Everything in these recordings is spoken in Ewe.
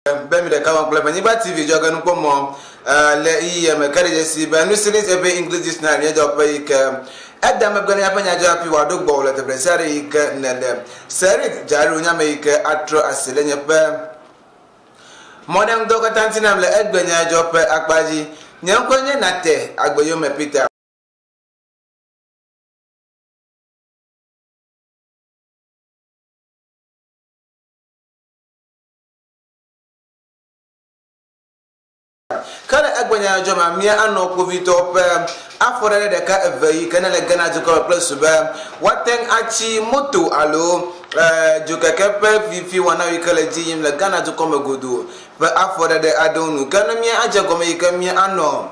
Be mi ɖeka wɔm kple Ƒenyigba TV dzɔge nukpɔmɔ le ɣeyiɣia me ke ɖe dzesi be nusi ne eƒe English Dictionary nye dɔwɔƒe yi ke eda megbe ne míaƒe nyadzɔdzɔ hafi wòaɖo gbɔwò le teƒe ɖe sia ɖe yi ke nèle. Serik Jairo nye ame yi ke atrɔ asi le nye ƒe mɔɖaŋudɔwo katã ŋuti nam le egbe nyadzɔdzɔ ƒe akpa dzi. Nye ŋkɔe nye Nate Agbeyome Peter. Ke le egbenya dzɔ ma mía anɔ kpovitɔwo ƒe afɔɖeɖe ɖeka eve yi ke ne le Ghana dukɔ me kple su be woate ŋu atsi moto alo dzokeke ƒe fifi wɔna yi ke le dzi yim le Ghana dukɔ me godoo ƒe afɔɖeɖe aɖewo nu. Ke ne mía adze gɔme yi ke mía anɔ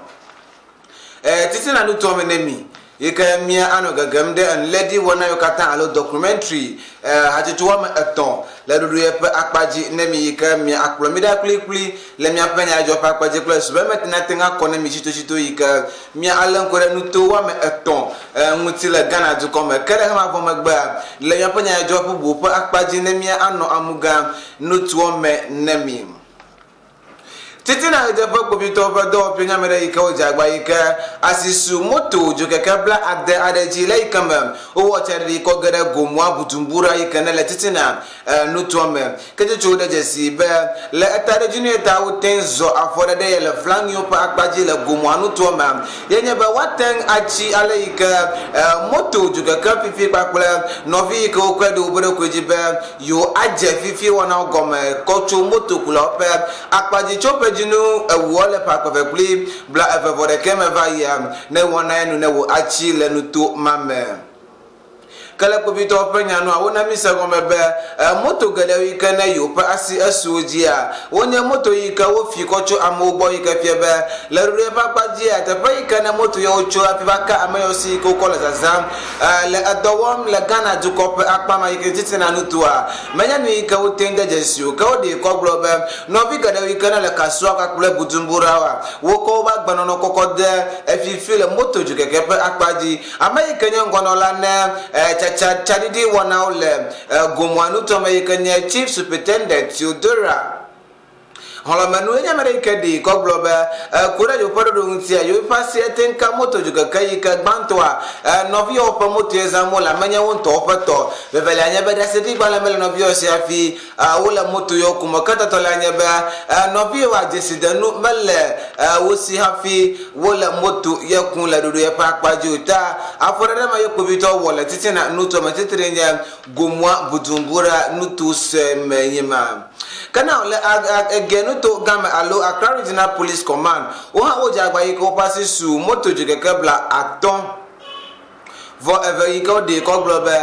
Titina nutoa me ne mi yi ke mía anɔ gegem ɖe enu léɖi wɔna yiwo katã alo documentary hatsotso woame etɔ̃ le ɖoɖo ye ƒe akpa dzi ne mi yi ke mia akplɔ mi ɖa kplikpli le miaƒe nyadzɔdzɔ ƒe akpa dzi kple susu be mete nate ŋu akɔ ne mi tsitotsito yi ke mia alé ŋku ɖe nuto woame etɔ̃ ŋuti le Ghana dukɔ me. Ke ɖe hema vɔ megbea, le miaƒe nyadzɔdzɔ bubu ƒe akpa dzi ne mia anɔ amugã nutoa me ne mi. Titina ɣedzeƒe kpovitɔwo ƒe dɔwɔƒee nye ame ɖe yi ke wodze agba yi ke asi su moto dzokeke bla ade aɖe dzi le yi ke me wowɔ tsaɖiɖi kɔ ge ɖe Gomoa Bujumbura yi ke ne le titina nutoa me. Ke tsotsowo ɖe dzesi be le etaɖodzinu ta woteŋ zɔ afɔ ɖe ɖe le Flangiwo ƒe akpa dzi le Gomoa nutoa me ye nye be woateŋ atsi ale yi ke moto dzokeke fifi kpakple nɔvi yi ke wokɔe ɖo woƒe ɖokui dzi be Yewo adze fifi wɔnawo gɔme kɔ tso motokulawo ƒe akpa dzi tso ƒe dzinu ewoa le ƒe akpe eve kple 29 me va yia ne wɔnae nu ne wo atsi le nuto ma me. Ke le kpovitɔwo ƒe nya nua, wona mise gɔme be moto geɖewo yi ke ne yewo ƒe asi esu wo dzia, wonye moto yi ke wofi kɔ tso amewo gbɔ yi ke fia be le ɖoɖoe ƒe akpa dzia, teƒe yi ke ne moto yawo tso hafi va ka ame yawo si yi ke wokɔ le zazãm le edɔ wɔm le Ghana dukɔ ƒe akpa ma yi ke titina nutoa, menye nu yi ke wote ŋu de dzesi o. Ke woɖee kɔ gblɔ be nɔvi geɖewo yi ke ne le Kasoa kpakple Bujumburaoa, wokɔ woƒe agbenɔnɔ kɔkɔ de efifi le moto dzokeke ƒe akpa dzi. Ame yi ke nye ŋgɔnɔla ne tsatsa tsaɖiɖi wɔnawo le Gomoa nutoa me yi ke nye Chief Superintendent Theodora Xlɔ̃menu ye nye ame ɖe yi ke ɖi kɔ gblɔ be, Ku ɖe yewoƒe ɖoɖo ŋutia, yewoƒe asi ete ŋu ka moto dzokeke yi ke gbãtɔa, nɔviawo ƒe motoe zãm wole, menye wo ŋutɔwo ƒe tɔ. Vevelia nye be ɖaseɖigbalẽ mele nɔviawo si hafi wole moto yewo kum o. Ke etɔtɔlia nye be nɔviwoa dzesidenu mele wo si hafi wole moto ye kum le ɖoɖo yeƒe akpa dzi o. Ta afɔɖeɖe ma ye kpovitɔwo wɔ le titina nutoa me titri nye Gomoa Bujumbura nuto sue me nye ma. Ke na le Ege nuto gã me alo Accra Regional Police Command, wo hã wodze agba yi ke woƒe asi su moto dzokeke 50 yi ke woɖee kɔ gblɔ be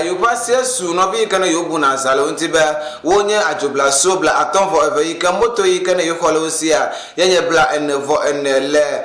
yewoƒe asi esu nɔvi yi ke ne yewobuna azã le wo ŋuti be wonye adzoblaso 52 yi ke moto yi ke ne yewoxɔ le wo sia ye nye 44 le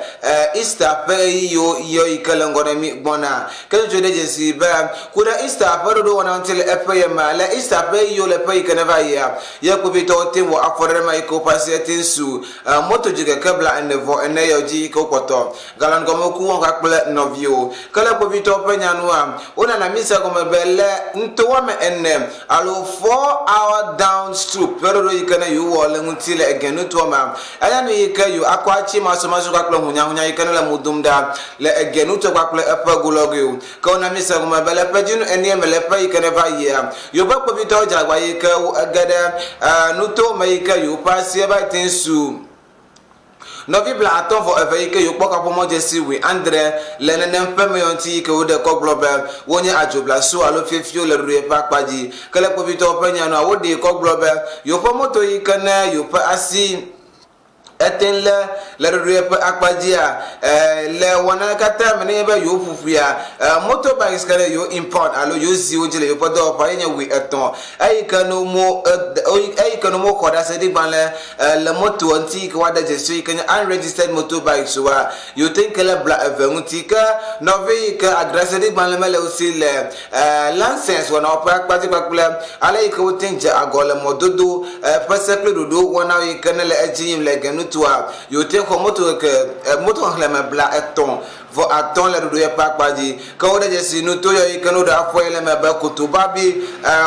Easter ƒe ɣeyiɣiwo yɔ yi ke le ŋgɔ ne mí gbɔna. Ke tsotso ɖe dzesi be ku ɖe Easter ƒe ɖoɖowɔna ŋuti le eƒe ye me. Le Easter ƒe ɣeyiɣiwo le ƒe yi ke neva yia, ye kpovitɔwo te ŋu wɔ afɔɖeɖe ma yi ke woƒe asi ete ŋu su moto dzi keke 44 yɔ dzi yi ke wokpɔtɔ galɔn gɔme ku wɔn kpakple nɔviwo. Ke le kpovitɔwo ƒe nya nua, wonana mí se gɔme be le nuto woame ene alo 4 hour down stoop ƒe ɖoɖo yi ke ne yewowɔ le ŋuti le ege nutoa mea, eya nu yi ke yewo akɔ atsi masɔmasɔ kpakple hunyahunya yi ke ne le mo dom ɖa le ege nutoa kpakple eƒe golɔgoewo. Ke wona mí se gɔme be le ƒe dzinu enie me le ƒe yi ke ne va yia, yewoƒe kpovitɔwo dze agba yi ke wo ege ɖe nuto me yi ke yewoƒe asi va te su nɔvi 52 yi ke yewokpɔ kaƒomɔ dzesi 70 le nenem ƒe me yɔ ŋuti yi ke woɖe kɔ gblɔ be wonye adzoblaso alo fiefiewo le ɖoɖo yeƒe akpa dzi. Ke le kpovitɔwo ƒe nya nua, woɖee kɔ gblɔ be yewoƒe moto yi ke ne yewoƒe asi ete ŋu le le ɖoɖo yeƒe akpa dzia, le wɔna katã me nenye be yewoƒoƒuia motorbikes ke ne yewo import alo yewo zi wo dzi le yewoƒe dɔwɔƒea ye nye 70 eyi ke ne womo eyi ke ne woxɔ ɖaseɖigbalẽ le motoa ŋuti yi ke woade dzesi yi ke nye unregistered motorbikes oa, yewote ŋu ke le 20 ŋuti. Ke nɔvi yi ke ɖaseɖigbalẽ mele wo si le license wɔnawo ƒe akpa dzi kpakple ale yi ke wote ŋu dze agɔ le mɔdodo ƒe se kple ɖoɖo wɔnawo yi ke ne le edzi yim le genutoa, yewote ŋu xɔ moto keke moto xexlẽme 35 le ɖoɖo yeƒe akpa dzi. Ke woɖe dzesi nuto yɔ yi ke ne woɖe afɔ ye le eme be Kotobabi,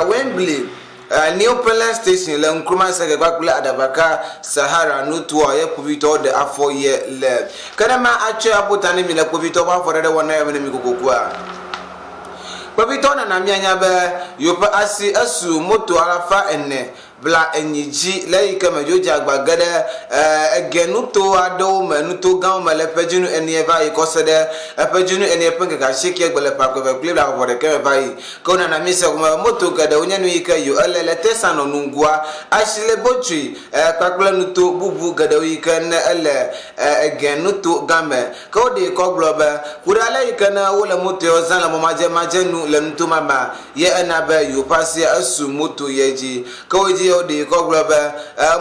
Wembley. New Palace Station le Nkrumah Circle kpakple Adabaka Sahara nutoa ye kpovitɔwo ɖe afɔ ye le. Ke ne ma atsɔe aƒo ta ne mi le kpovitɔwo ƒe afɔɖeɖe wɔna ya me ne mi kokokoa, kpovitɔwo nana mianya be yewoƒe asi esu moto 440 dzi le eyi ke me dzo dze agba ge ɖe ege nuto aɖewo me, nuto gãwo me le ƒe dzinu enie va yi kɔse ɖe eƒe dzinu enie ƒe ŋkeke asieke gbe le ƒe akpe eve kple blaeve vɔ ɖekɛ me va yi. Ke wonana míese gɔme be moto geɖewo nye nu yi ke yewo ele le Tesa nɔ Nungua, Ashile Botui kpakple nuto bubu geɖewo yi ke ne ele ege nuto gã me. Ke woɖee kɔ gblɔ be, ku ɖe ale yi ke ne wole moto yawo zã le mɔ madzemadze nu le nuto ma mea, ye ena be yewoƒe asia esu moto ye dzi. Ke wo dzi woɖee kɔ gblɔ be,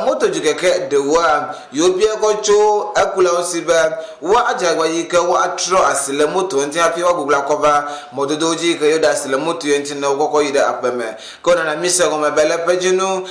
moto dzokeke ɖewoa, yewobia kɔ tso ekulawo si be woadze agbagba yi ke woatrɔ asi le moto ŋuti hafi woagbugbɔ akɔ va mɔdodowo dzi yi ke yewoɖe asi le moto ye ŋuti ne wokɔkɔ yi ɖe aƒe me. Ke wonana míse gɔme be le ƒe dzinu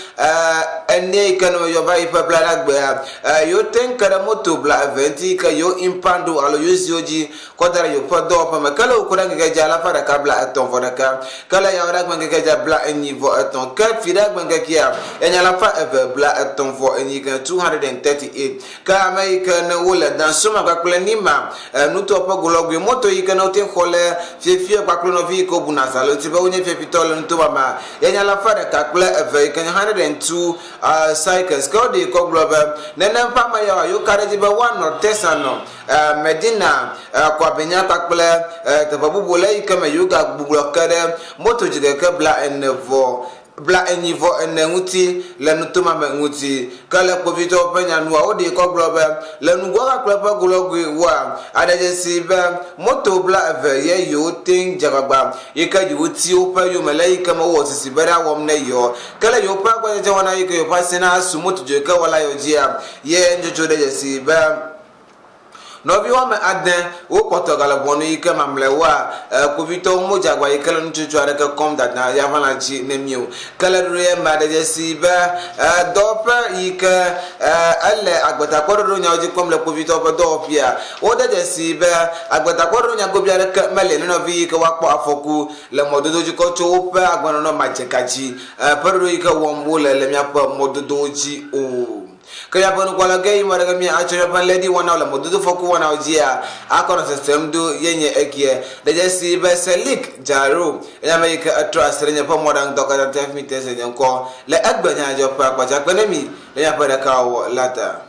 ene yi ke ne meyɔ va yi ƒe blaɖagbea, yewote ŋu ke ɖe moto 20 ŋuti yi ke yewo impound alo yewo zi wo dzi kɔ da ɖe yewoƒe dɔwɔƒe me. Ke le woku ɖe ŋkeke dzi 131, ke le yawoɖagbe ŋkeke dzi 43, ke fiɖagbe ŋkekea enye 234 ke 238. Ke ame yi ke ne wole Dansoma kpakple Nima nutoa ƒe golɔgoe moto yi ke ne wote ŋu xɔ le fiefie kpakple nɔvi yi ke wobuna zã le ŋuti be wonye fiefitɔ le nuto ma mea, ye nye 102 yi ke nye 102 cycles. Ke woɖee kɔ gblɔ be nenem ƒe ame yawoa, yewoka ɖe edzi be woanɔ Tesa nɔ Medina, Kwabenya kpakple teƒe bubu le eyi ke me yewogagbugbɔ ke ɖe moto dzikeke 40 vɔ 44 ŋuti le nuto ma me ŋuti. Ke le kpovitɔwo ƒe nya nua, woɖee kɔ gblɔ be le nugoa kpakple eƒe golɔgoe woa, aɖe dzesi be moto 20 ye yewo teŋ dze agbagba yi ke yewoti woƒe yome le eyi ke me wowɔ sisi be ɖa wɔm ne yewo. Ke le yewoƒe agbadzedze wɔna yi ke yewoƒe asi na su moto dzokekewɔla yewo dzia, ye nutsotso ɖe dzesi be Nɔvi woame ade wokpɔtɔ gale ʋɔnu yi ke mamlɛwoa, kpovitɔwo modze agba yi ke le nutsotso aɖeke kɔm dada ya ʋãla dzi ne mí o. Ke le ɖoɖo ya mea, ɖe dzesi be dɔwɔƒe yi ke ele agbetakpɔɖoɖo nyawo dzi kpɔm le kpovitɔwo ƒe dɔwɔƒea, wode dzesii be agbetakpɔɖoɖo nyagobi aɖeke meli ne nɔvi yi ke woakpɔ afɔku le mɔdodo dzi kɔ tso woƒe agbenɔnɔ madzekadzi ƒe ɖoɖo yi ke wɔm wole le míaƒe mɔdodowo dzi o. Ke míaƒe nukpɔla ge yi mɔ ɖeke mía atsɔ míaƒe lɛdi wɔnawo le mɔdodofɔku wɔnawo dzia akɔ nɔ sesem do ye nye ekie. De dzesi be Selik Jaro enye ame yi ke etrɔ asi ɖe nye ƒe mɔɖaŋudɔ katã ŋuti hafi mí te se nye ŋkɔ le egbe nyadzɔdzɔ ƒe akpa dzi akpe ne mi le míaƒe ɖekawɔwɔ la ta.